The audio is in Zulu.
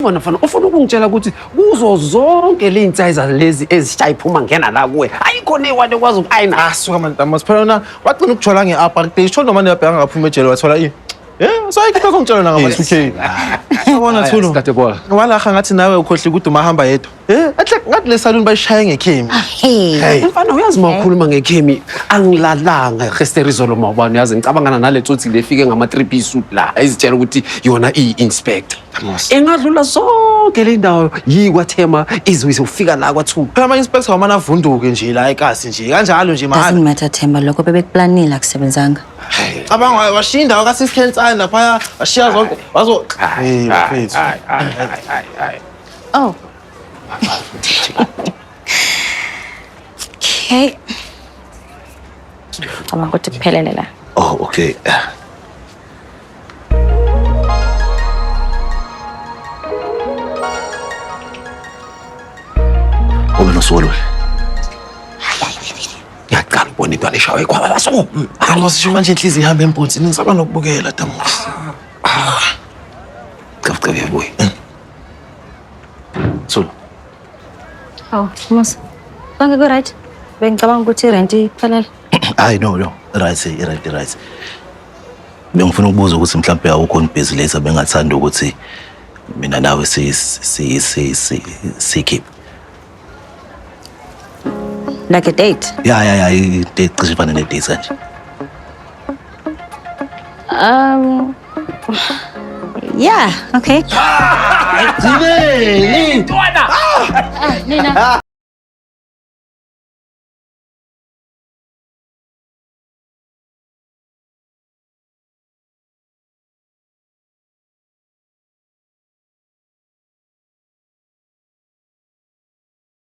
Wena mfana ufuna ukungitshela ukuthi kuzo zonke ley'nsayiza lezi ezishaya iphuma ngena la kuwe ayikho neyi-one ekwazi uku-ayina. Ah, suka mani Damas, phela wena wagcina ukujola nge-apartheid. Sho noma niyabheka ngaphuma ejele wathola ini? Eh, sayikho into ozongitshela yona ngama-2K. Yabona Thulu. Sikade bola. Walaha ngathi nawe ukhohlwe ukuthi umahamba yedwa. Eh, atle ngathi le salon bayishaye ngekhemi. Hey. Mfana uyazi uma ukhuluma ngekhemi angilalanga resterizolo mawubani uyazi ngicabangana nale tsotsi le fike ngama-3 piece suit la ezitshela ukuthi yona iyi-inspector. Engadlula zonke le ndawo yikwathema izwe ufika la kwathuba. Phela ama-inspector wamane avunduke nje la ekasi nje kanjalo nje Doesn't mahhala. matter Themba, lokho bebekuplanile akusebenzanga. Cabanga washiya indawo kaSikhensane laphaya washiya zonke wazo. Hey, mfethu. Oh. Okay. Cabanga ukuthi kuphelele la. Oh, okay. Ube nosuku oluhle. Ngiyaqala ukubona intwana eshawe ikhwababa so. Damos sho manje inhliziyo ihamba empunzini ngisaba nokubukela Damos. Cafu cafu yabuya. Thulu. Oh, Musa. Konke ku right? Bengicabanga ukuthi irent iphelele. Hayi no no, right right right. Bengifuna ukubuza ukuthi mhlawumbe awukho busy later bengathanda ukuthi mina nawe si si si si sikhiphe. Like a date. Ya ya ya, i-date cishe ifane ne-date kanje. Yeah, okay. Gcineni. Nina.